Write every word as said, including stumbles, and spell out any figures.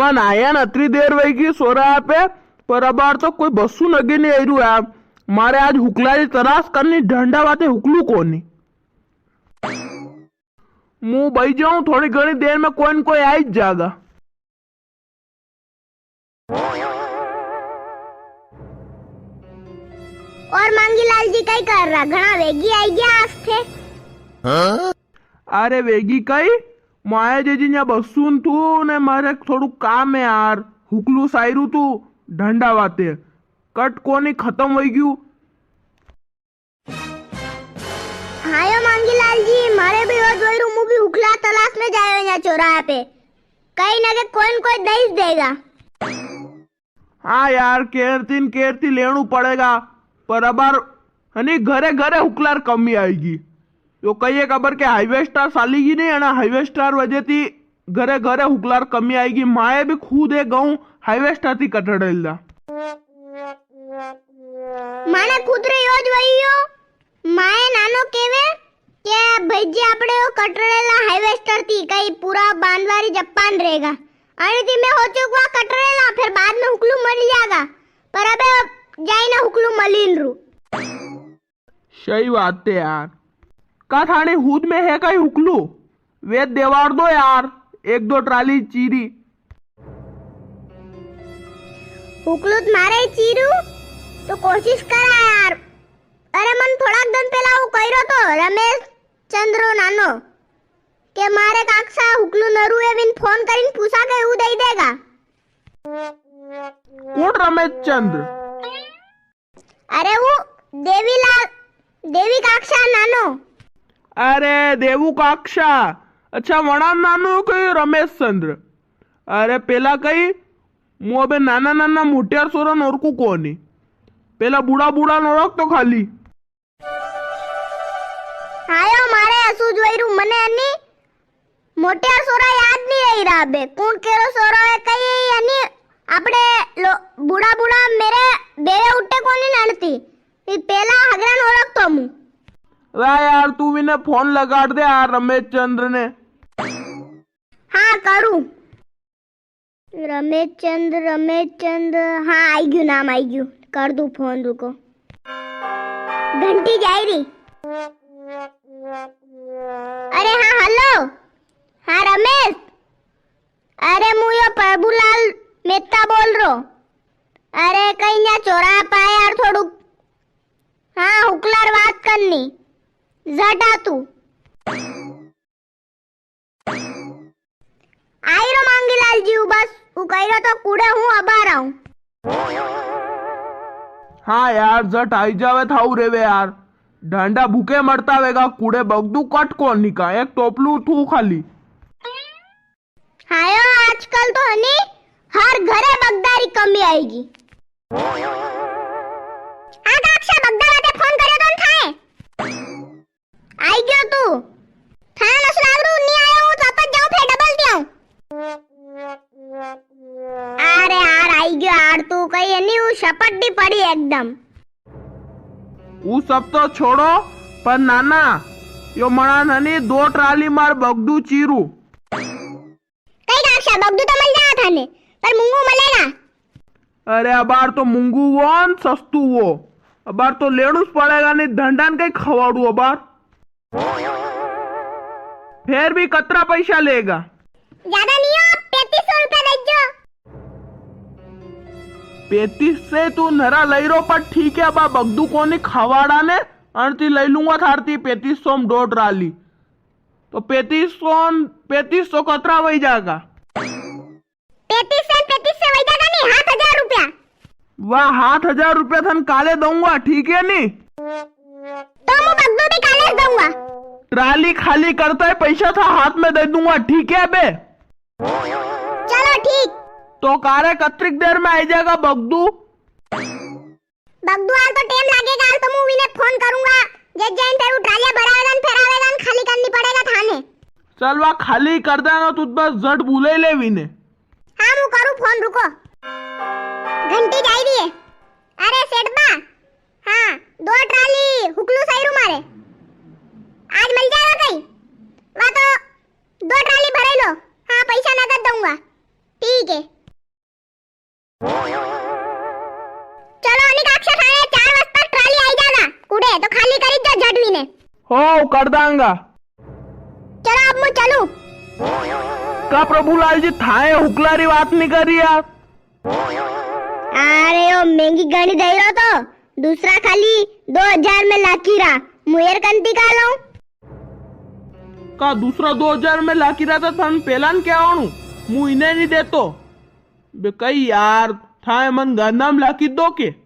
अन आया न अतरी देर वई गी सोरा पे, पर अबार तो कोई बस्सू नगे नी आई रू यार। मारे आज हुकला री तलाश करनी, ढंडा वाते हुकलू कोनी। मूं बई जाऊं, थोड़ी घणी देर में कोई न कोई आई जागा। और मांगीलाल जी कई कर रा? घणा वेगी आई गया आज थे। अरे वेगी कई, माया जी जी न्या बसून थू ने मारे थोड़ू काम है यार, हुकलू सायरू तू ढंडा वाते, कट कोनी खत्म होई गयू। हायो मांगीलाल जी, मारे भी रोज वही रू, मूं भी हुकला तलाश में जायो यहाँ चौराहा पे। कई ना के कोई न कोई दई देगा। हाँ यार, केरती न केरती लेणू पड़ेगा, पर अबार हनी घरे घरे हुकलार कमी आएगी। यो कई एक अबर के harvester सालीगी नी, अना harvester वजह थी घरे घरे हुकलार कमी आएगी। माए भी खुद एक गऊं harvester थी कटड़ेला। माने खुद रे योज वही यो, माए नानो केवे के भाई जी आपणे वो कटड़ेला harvester थी कई पूरा बांधवारी जपान रहेगा। अरे थी मैं होचू के वा कटड़ेला फिर बाद में हुकलू मली जागा, पर अबे जाई ना हुकलू मलीन रू। सही बात है यार। का थाने हुद में है कई हुकलू? वे देवाड़ दो यार, एक दो ट्राली चीरी। हुकलू तो मारे ही चीरू, तो कोशिश करा यार। अरे मन थोड़ाक दिन पहला वो कह रहो तो रमेश चंद्रो नानो के मारे काकसा हुकलू नरू है, विन फोन करीन पूछा के वो दे देगा। कौन रमेश चंद्र? अरे वो देवीलाल, देवी काकसा नानो। अरे देवू काकसा, अच्छा वणा नानो कई रमेश चंद्र। अरे पेला कई मूं अबे नाना नाना मोटियार सोरा न ओरकू कोनी, पेला बूढ़ा बूढ़ा न ओरख तो खाली। आयो मारे असू जोई रू मने अनी मोटियार सोरा याद नी रही रहा बे। कुण केरो सोरो है कई है या नी? आपणे लो-, बूढ़ा बूढ़ा मेरे बेरे उठे कोनी नड़ती। ये पेला हगरा न ओरख तो मूं। वाह यार, तू विने फोन लगाड़ दे यार रमेश चंद्र ने। हाँ, करूँ। रमेश चंद, रमेश चंद, हाँ, आई गयो नाम, आई गयो। कर दूँ फोन, रुको। घंटी जाई री। अरे हाँ, हेलो। हाँ, रमेश। अरे, मूं यो प्रभुलाल मेहता बोल रो। अरे, कई न्या चोरा पाए यार थोड़ू। हाँ, हुकलार बात करनी। झट आ तू। आई रो मांगीलाल जी, ऊ बस, ऊ कही रो तो कूड़े हूँ अबार आऊं। हाँ यार, जट आई जावे थाऊ रेवे यार। ढांडा भूखे मरता वेगा, कूड़े बगदू कट कोनी का, एक टोपलू थू खाली। हायो, आजकल तो हनी हर घरे बगदा री कमी आएगी। आ काक्षा बगदा वाते फोन कर्यो तो न थाए? आई गयो तू। थाने नसु लागरू नी आयो, हूँ तो अपन जाऊँ, फेर डबल दियाऊँ। अरे यार, आई गयो यार, तू कही है नी, वो शपट नी पड़ी एकदम। वो सब तो छोड़ो, पर नाना, यो मना ननी दो ट्राली मार बगदू चीरू। कई काक्षा, बगदू तो मल जावा थाने, पर मूंगू मलेगा। अरे अबार तो मूंगू वो न सस्तू वो, अबार तो लेणू स पड़ेगा, नी धंडान कई खवाड़ू अबार। फेर भी कतरा पैसा लेगा? ज्यादा नी हो, पैंतीस सौ रुपया दे जो। पैंतीस से तू नरा लई रो, पर ठीक है, अबा बगदू कोनी खवाड़ा ने, अन ती लई लूंगा थारती पैंतीस सौ में दो ट्राली। तो पैंतीस सौ, पैंतीस सौ कतरा वही जागा? पैंतीस से, पैंतीस से वही जागा नी, सात हजार रुपया। वाह, सात हजार रुपया थन काले दूंगा, ठीक है नी? तो मु बगदू भी काले दूंगा। ट्राली खाली करता है, पैसा था हाथ में दे दूंगा, ठीक है बे? चलो ठीक। तो कारे कतरीक देर में आई जागा बगदू? बगदू हाल तो टेम लागेगा, हाल तो मु वीने फोन करूंगा। जे जैन फेरू ट्रालिया भरावेगा न फेरावेगा न खाली करनी पड़ेगा थाने। चल वा खाली कर देना, तू बस झट बुले ले वीने। हाँ, मु करूँ फोन, रुको। घंटी जाई री है। अरे सेठ बा, हाँ, दो ट्राली हुकलू साइरू मारे। आज मल जाएगा कई? वा तो दो ट्राली भरे लो। हाँ, पैसा नगद दूंगा। ठीक है। हो, कर दांगा। चलो, अब मूं चलूं। का प्रभुलाल जी, थाए हुकला री बात नी कर री यार? अरे, ओ महंगी घणी दई रो तो, दूसरा खाली दो हजार में लाकी रा, मूं एरकंती का लूं? का दूसरा दो हजार में लाकी रा तो थन पेला न क्या आणू, मूं इने नी देतो। बे कई यार, थाए मन गंदा में लाकी दो के?